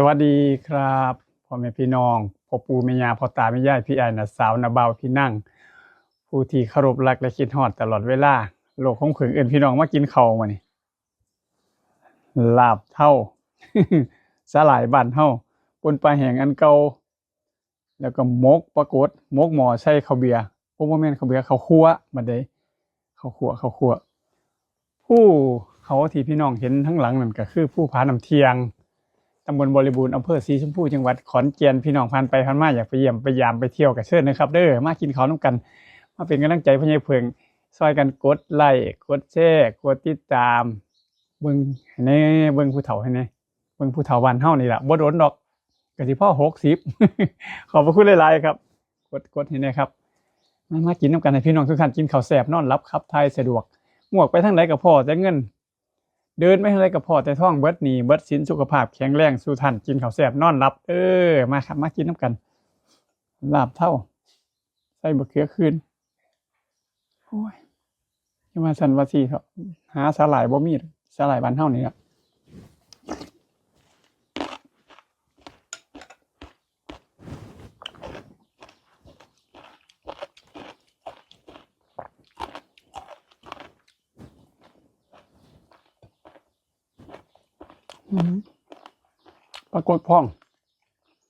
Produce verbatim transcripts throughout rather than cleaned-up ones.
สวัสดีครับ พ่อแม่พี่น้อง พ่อปู่แม่ย่า พ่อตาแม่ยาย พี่อ้ายน้าสาว น้าบ่าว พี่นาง ผู้ที่เคารพรักและคิดฮอดตลอดเวลา โลกของเพิ่งเอิ้นพี่น้องมากินข้าวมื้อนี้ ลาบเทา สาหร่ายบ้านเฮา ป่นปลาแห้งอันเก่า แล้วก็หมกปลากด หมกหม้อใส่ข้าวเบียร์ โอ้ บ่แม่นข้าวเบียร์ ข้าวคั่ว บัดใด ข้าวคั่ว ข้าวคั่ว ภูเขาที่พี่น้องเห็นทางหลังนั่นก็คือภูผาน้ำเที่ยง ตำบลบริบูรณ์ อำเภอศรีชมพู จังหวัดขอนแก่น พี่น้องผ่านไปผ่านมาอยากไปเยี่ยมไปยามไปเที่ยวก็เชิญนะครับเด้อ มากินข้าวนำกัน มาเป็นกำลังใจพ่อใหญ่เพิ่ง ซอยกันกดไลก์ กดแชร์ กดติดตาม เบิ่งให้แหน่ เบิ่งผู้เฒ่าให้แหน่ เบิ่งผู้เฒ่าบ้านเฮานี่ล่ะ บ่โดนดอก ก็สิพอหกสิบ ขอบพระคุณหลายๆครับ กด กดให้แหน่ครับ มา มากินนำกัน ให้พี่น้องทุกท่านกินข้าวแซ่บนอนหลับขับถ่ายสะดวก งวกไปทางใดก็พ้อแต่เงิน เดินไปทางใดก็พ้อแต่ทอง เบิดหนี้เบิดสิน สุขภาพแข็งแรง สู่ท่านกินข้าวแซ่บนอนหลับ เออ มาครับ มากินนำกัน ลาบเทา ใส่บักเขือคืน โอ้ย อย่ามาสั่นว่าสิเถาะ หาสาหร่ายบ่มี สาหร่ายบ้านเฮานี่ล่ะ อืม ปลากดพอง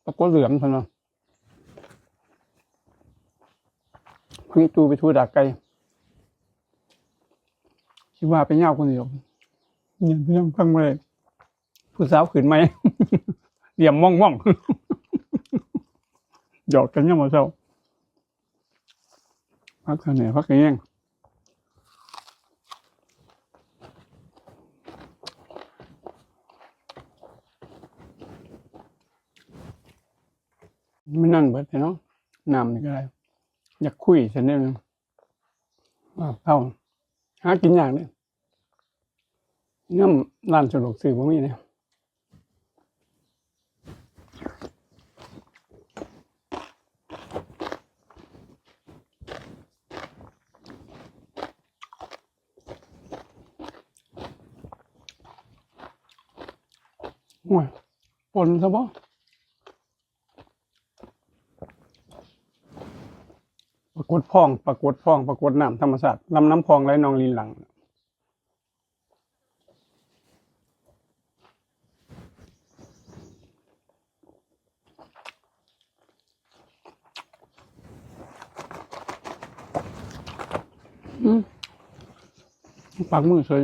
ปลากดเหลืองเพิ่นว่า มีตู้ไปทูดากไก่ สิว่าไปยาวกว่านี้ดอก เนี่ยพี่น้องฟังบ่ได้ ผู้สาวขึ้นใหม่ เหลี่ยมม่องๆ หยอกกันยามมื้อเช้า ผักคะแหนง ผักกะแยง มันนั่นเบิดเนาะ น้ำนี่ก็ได้ อยากคุยซั่นเด้อ ลาบเทา หากินยากเด้ นำร้านสะดวกซื้อบ่มีเด้ โอ้ย ป่นซะบ่ ปลากดพอง ปลากดพอง ปลากดน้ำธรรมชาติ ลำน้ำพองไหลนองลีนหลั่ง อืม ปากมือเฉย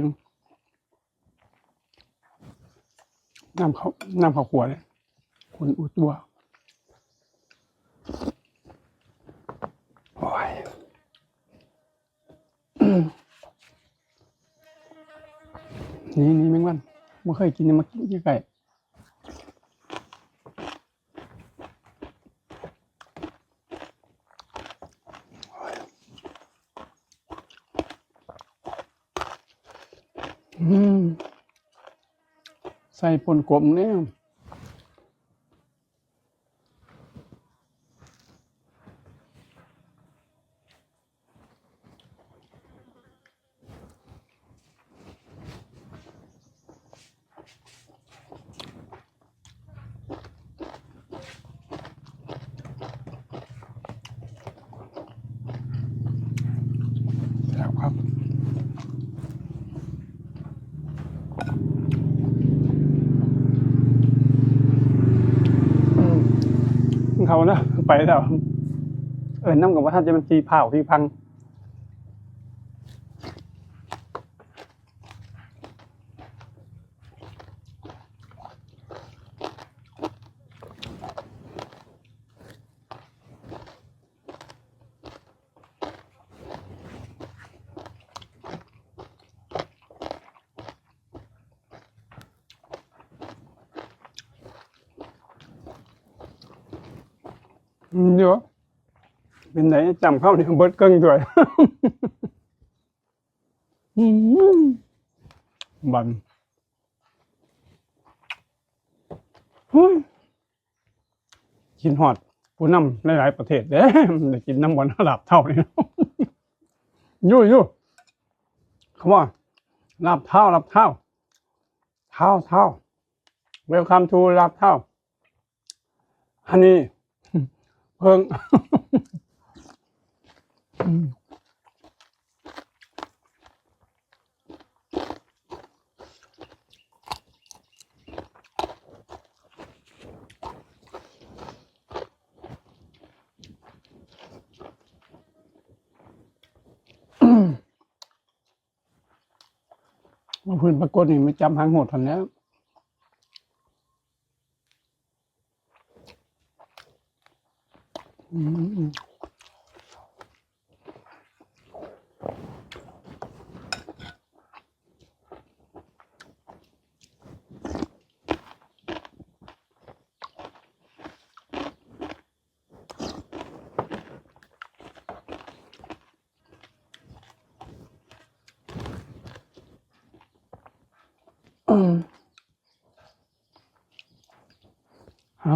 น้ำเขา น้ำเขาวคั่วเนี่ย คนอุดตัว โอ้ย นี่ นี่แมงวัน บ่เคยกิน อย่ามากินใกล้ๆ อืม ใส่ป่นกบเนี่ย แซ่บครับ อืม เขานะ ไปแล้ว เอิ้นนำกับว่าท่านจะเป็นทีผ่าวทีพัง อืม เดี๋ยว เป็นไหนจำข้าวเหนียวเบิดเกินด้วย อืม บัน เฮ้ย คิดฮอดผู้นำหลายๆประเทศเด้ ได้กินน้ำบ่อนลาบเทานี่ อยู่ อยู่ Come on ลาบเทา ลาบเทา เทา เทา Welcome to ลาบเทา อันนี้ เพิ่ง อืม มาพื้นปรากฏนี่ไม่จำหางโหดทันแล้ว อืม อืม เอา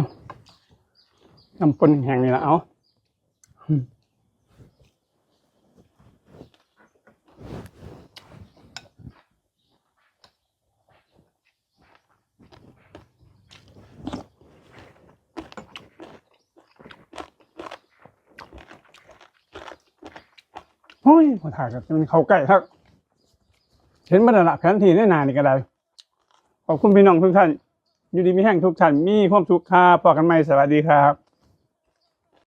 น้ำปนแห้งนี่ละ เอา อืม โอ้ย มาถ่ายกับมันเข้าใกล้ครับ เห็นบ่นั่นล่ะ แผนที่ในหน้านี่ก็ได้ ขอบคุณพี่น้องทุกท่าน อยู่ดีมีแฮงทุกท่าน มีความสุขครับ พบกันใหม่ สวัสดีครับ